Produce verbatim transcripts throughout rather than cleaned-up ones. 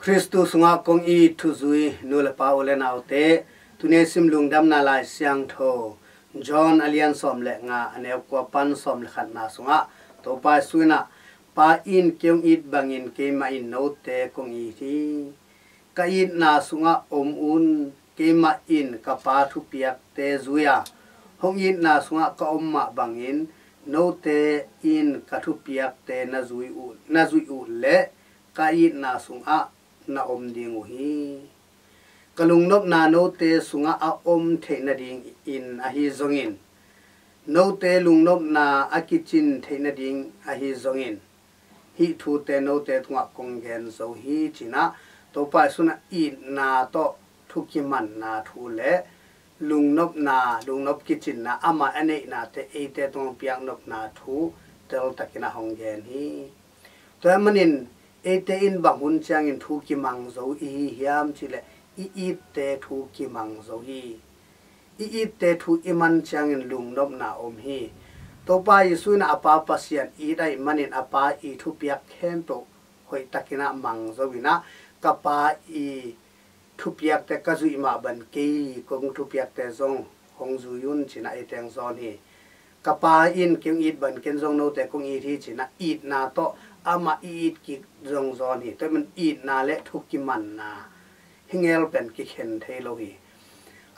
Khristu sungah kong it thuzui nu le pa, u le naute, tuni sim Lungdamna Lai Siangtho John a lian sawm le nga, a neu kua pan sawm le khatna sungah Topa Jesu in ah, "Pa in kei hong it bangin keimah in note kong it hi. Ka itna sungah om un. Keimah in ka Pa thupiakte zui a, hong itna sungah ka om mah bangin note in ka thupiakte na zui uh, na zuih uh leh ka itna sungah na om ding uh hi. Ka lungnopna note sungah a om theih nadingin ahi zongin, note lungnopna a kicin theih nading ahi zongin, hih thute note tungah kong gen zo hi," ci-in ah, Topa Jesu in ah itna tawh thu kimanna thu le lungnopna, lungnop kicinna, amah a neihnate eite tungah piaknopna thu teltakin ah hong gen hi. Tua ahih manin eite in bang hun ciangin thu kimang zo i hi hiam cih leh, i itte thu kimang zo hi. I itte thu i man ciangin lungnopna om hi. Topa Jesu in ah a Pa Pasian it ahih manin a Pa i thupiak khempeuh hoihtakin ah mang zo-in ah, "Ka Pa i thupiakte ka zuih mah bangin kei kong thupiakte zong hong zui un," ci-in ah ei teng zawn hi. "Ka Pa in kei hong it bangin ken zong note kong it hi," ci-in ah itna tawh amah i it kik zong zawn hi. Tua ahih manin itna le thu kimanna hi ngel pen kikhen thei lo hi.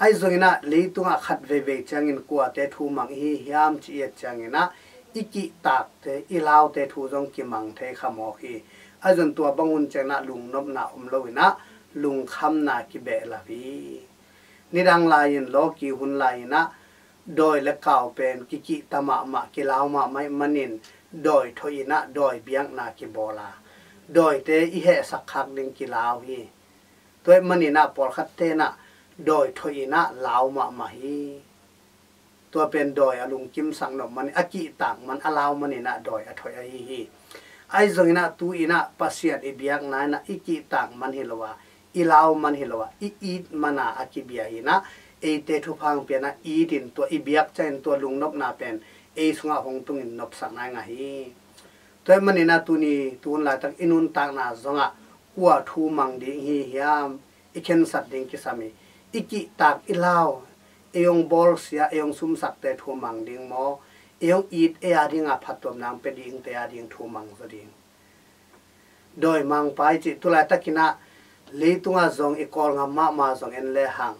Ahi zongin ah leitungah khat veivei ciangin kuate thu mang i hi hiam cih i et ciangin ah, i kihtakte, i laute thu zong kimang thei kha mawk hi. Ahi zongin tua bang hun ciangin ah lungnopna om lo-in ah lungkhamna kibehlap hi. Nidang lai-in lawki hun lai-in ah dawi le kau pen kikihta mahmah, kilau mahmah ahih manin dawi thawh-in ah dawi biakna kibawl a, dawite i hehsak khak ding kilau hi. Tua ahih manin ah pawlkhatte in ah dawi thawh-in ah lau mahmah hi. Tua pen dawi a lungkimsak nop manin, a kihtak man, a lau manin ah dawi a thawh ahi hi. Ahi zongin ah tu-in ah Pasian i biakna in ah i kihtak man hi lo a, i lau man hi lo a, i it man a a kibia hi-in ah, eite thupha hong pia-in ah itin, tua i biak ciangin tua lungnopna pen ei sungah hong tungin nopsakna i ngah hi. Tua ahih manin ah tuni, tu hun laitak i nuntakna zongah kua thu mang ding i hi hiam, i khensat ding kisam hi. I kihtak, i lau, ei hong bawlsia, ei hong sumsakte thu mang ding maw, ei hong it, ei a dinga phattuamna hong pia dingte a ding thu mang zaw ding? Dawimangpa i cih tu laitakin ah leitungah zong i Kawlgam mahmah zong en lehang,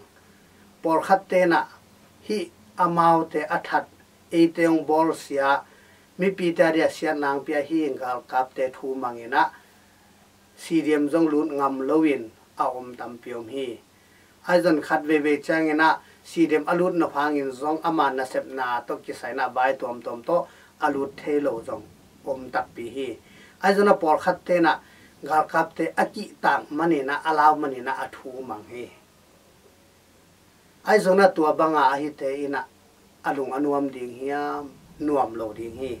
pawlkhatte in ah hih amaute a that, eite hong bawlsia, mipite a dia siatna hong pia hih galkapte thu mangin ah stadium zong lut ngam lo-in a om tampi om hi. Ahi zongin khat veivei ciangin ah stadium a lut nop hangin zong ama nasepna tawh kisai-in ah vai tuamtuam tawh a lut thei lo zong om takpi hi. Ahi zongin ah pawlkhatte in ah galkapte a kihtak manin ah, a lau manin ah a thu mang hi. Ahi zongin ah tua banga a hite in ah a lung a nuam ding hiam? Nuam lo ding hi.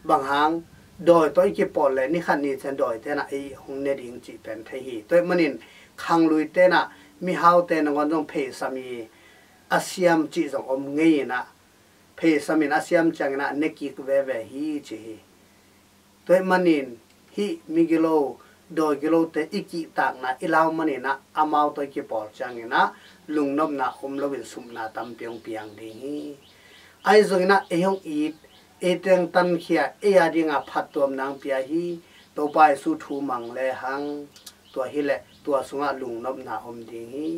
Bang hang? Dawi tawh i kipawl leh ni khat ni ciang dawite in ah ei hong ne ding cih pen thei hi. Tua ahih manin khangluite in ah mihaute nangawn zong pheisam hi, a siam cih zong om ngei-in ah, pheisam in a siam ciangin ah ne kik veve hi ci hi. Tua ahih manin hih migilo, dawigilote i kihtakna, i lau manin ah amau tawh i kipawl ciangin ah lungnopna om lo-in supna tampi hong piang ding hi. Ahi zongin ah ei hong it, ei teng tankhia, ei a dinga phattuamna hong pia hi. Topa Jesu thu mang lehang, tua hileh tua sungah lungnopna om ding hi.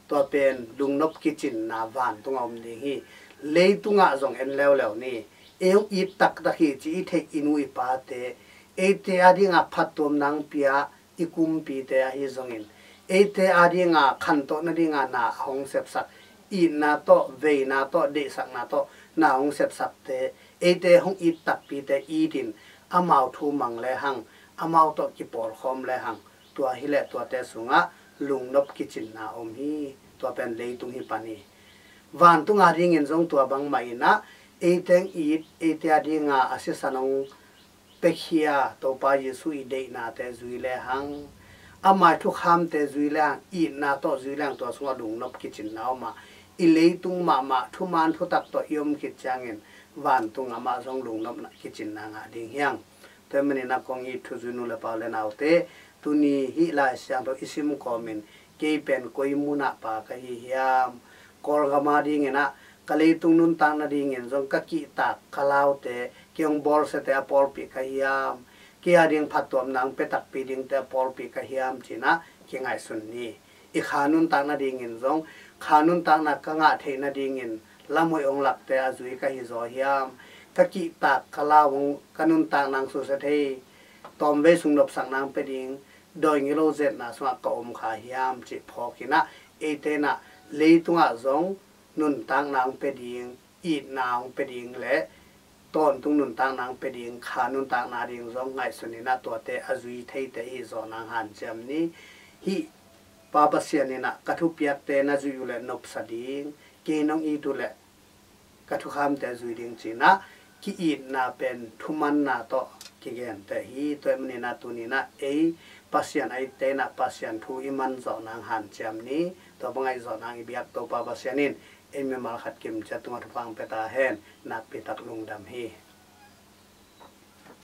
Tua pen lungnop kicinna vantungah om ding hi. Leitungah zong en leuleu ni. Ei hong it taktak hi ci i theih i nu i pate, eite a dinga phattuamna hong pia i kumpite ahi zongin, eite a dinga khantoh nadinga na hong sepsak, itna tawh, veina tawh, deihsakna tawh na hong sepsakte, eite hong it takpite itin, amau thu mang lehang, amau tawh kipawlkhawm lehang, tua hileh tuate sungah lungnop kicinna om hi. Tua pen leitung hi pan hi. Vantung a dingin zong tua bangmah in ah, ei teng it, eite a dinga a sisan hong piakhia Topa Jesu i deihnate zui lehang, ama i thukhamte zui lehang, itna tawh zui lehang, tua sungah lungnop kicinna om a, i leitung mahmah thuman thutak tawh i om khit ciangin vantung amah zong lungnopna kicinna ngah ding hi hang. Tua ahih manin ah kong it thuzui nu le pa, u le naute, Tuni hih Lai Siangtho i sim kawmin kei pen koi munah pa ka hi hiam? Kawlgam a dingin ah ka leitung nuntak nadingin zong ka kihtak ka laute, kei hong bawlsiate a pawlpi ka hiam? Kei a ding phattuamna hong pia takpi dingte a pawlpi ka hiam? Ci-in ah kingaihsun ni. I kha nuntak nadingin zong kha nuntakna ka ngah theih nadingin lamhoih hong lakte a zui ka hi zaw hiam? Ka kihtak ka lau hong ka nuntakna hong susia thei, tawmvei sung nopsakna hong pia ding, dawi ngilo zetna sungah ka om kha hiam cih phawkin ah eite in ah leitungah zong nuntakna hong pia ding, itna hong pia ding le tawntung nuntakna hong pia ding, kha nuntakna ding zong ngaihsun in ah tuate a zui theite i hih zawh nang hanciam ni. Hih Pa Pasian in ah ka thupiakte na zuih uh leh nopsa ding, kei nong it uh leh ka thukhamte a zui ding ci-in ah ki-itna pen thumanna tawh kigenteh hi. Tua ahih manin ah tuni-in ah ei Pasian a itte in ah Pasian thu i man zawh nang hanciam ni. Tua bang a i zawh nang i biak Topa Pasian in ei mimal khat kim ciat tungah thupha hong pia ta hen. Nakpi tak lungdam hi.